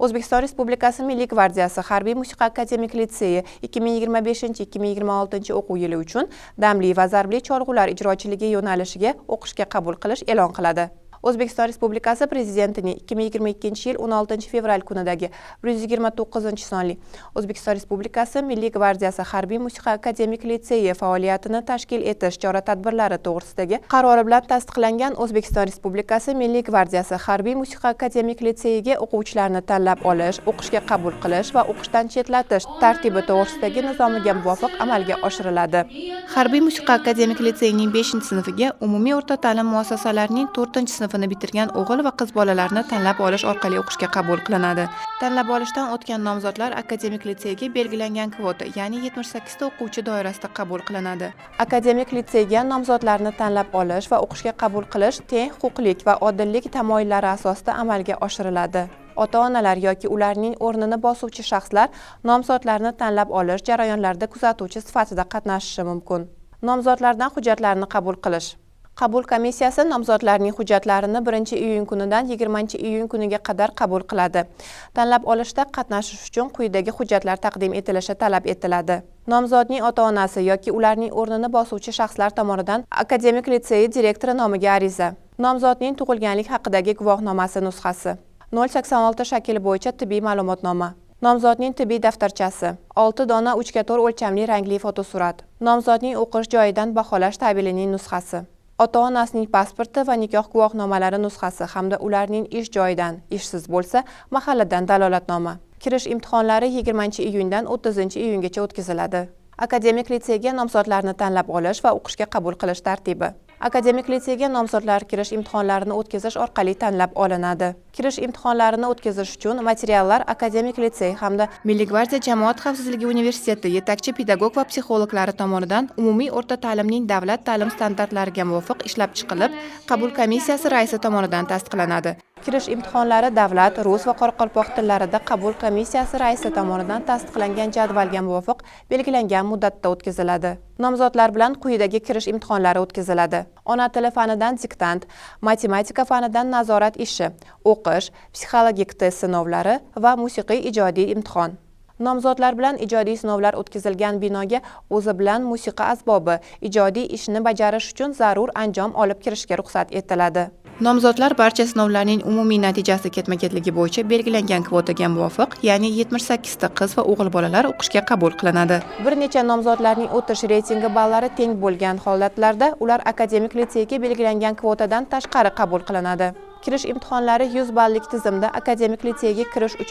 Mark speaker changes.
Speaker 1: O'zbekiston Respublikasi Milliy gvardiyasi Harbiy musiqa akademik litseyi 2025-2026 o'quv yili uchun damli va zarbli cholg'ular ijrochiligi yo'nalishiga o'qishga qabul qilish e'lon qiladi. O'zbekiston Respublikasi Prezidentining 2022-yil 16-fevral kunidagi 129-sonli O'zbekiston Respublikasi Milliy gvardiyasi Harbiy musiqa akademik litseyi faoliyatini tashkil etish chora-tadbirlari to'g'risidagi qarori bilan tasdiqlangan O'zbekiston Respublikasi Milliy gvardiyasi Harbiy musiqa akademik litseyiga o'quvchilarni tanlab olish, o'qishga qabul qilish va o'qishdan chetlatish tartibi to'g'risidagi nizomiga muvofiq amalga oshiriladi. Harbiy musiqa akademik litseyining 5-sinfiga umumiy o'rta ta'lim muassasalarining 4-sinfini bitirgan o'g'il va qiz bolalarni tanlab olish orqali o'qishga qabul qilinadi. Tanlab olishdan o'tgan nomzodlar akademik litseyga belgilangan kvota, ya'ni 78 ta o'quvchi doirasida qabul qilinadi. Akademik litseyga nomzodlarni tanlab olish va o'qishga qabul qilish teng huquqlik va odillik tamoyillari asosida amalga oshiriladi. Ota-onalar yoki ularning o'rnini bosuvchi shaxslar nomzodlarni tanlab olish jarayonlarida kuzatuvchi sifatida qatnashishi mumkin. Nomzodlardan hujjatlarni qabul qilish. Qabul komissiyasi nomzodlarning hujjatlarini 1-iyun kunidan 20-iyun kuniga qadar qabul qiladi. Tanlab olishda qatnashish uchun quyidagi hujjatlar taqdim etilishi talab etiladi. Nomzodning ota-onasi yoki ularning o'rnini bosuvchi shaxslar tomonidan akademik litseyi direktori nomiga ariza. Nomzodning tug'ilganlik haqidagi guvohnomasi nusxasi. 086 shakli bo'yicha tibbiy ma'lumotnoma. Nomzodning tibbiy daftarchasi. 6 dona 3x4 o'lchamli rangli fotosurat. Nomzodning o'qish joyidan baholash tabelining nusxasi. Ota-onasining pasporti va nikoh guvohnomalari nusxasi hamda ularning ish joyidan, ishsiz bo'lsa, mahalladan dalolatnoma. Kirish imtihonlari 20-iyundan 30-iyungacha o'tkaziladi. Akademik litseyga nomzodlarni tanlab olish va o'qishga qabul qilish tartibi. Akademik litseyga nomzodlar kirish imtihonlarini o'tkazish orqali tanlab olinadi. Kirish imtihonlarini o'tkazish uchun materiallar Akademik litsey hamda Milliy gvardiya jamoat xavfsizligi universiteti yetakchi pedagog va psixologlari tomonidan umumiy o'rta ta'limning davlat ta'lim standartlariga muvofiq ishlab chiqilib, qabul komissiyasi raisi tomonidan tasdiqlanadi. Kirish imtihonlari davlat, rus va qoraqalpoq tillarida qabul komissiyasi raisi tomonidan tasdiqlangan jadvalga muvofiq belgilangan muddatda o'tkaziladi. Nomzodlar bilan quyidagi kirish imtihonlari o'tkaziladi. Ona tili fanidan diktant, matematika fanidan nazorat ishi, o'qish, psixologik test sinovlari va musiqiy ijodiy imtihon. Nomzodlar bilan ijodiy sinovlar o'tkazilgan binoga o'zi bilan musiqa asbobi, ijodiy ishni bajarish uchun zarur anjom olib kirishga ruxsat etiladi. Nomzodlar barcha sinovlarning umumiy natijasi ketma-ketligi bo'yicha belgilangan kvotaga muvofiq, ya'ni 78 ta qiz va o'g'il bolalar o'qishga qabul qilinadi. Bir necha nomzodlarning o'tish reytingi ballari teng bo'lgan holatlarda ular akademik litseyga belgilangan kvotadan tashqari qabul qilinadi. Kirish imtihonlari 100 ballik tizimda akademik litseyga kirish uchun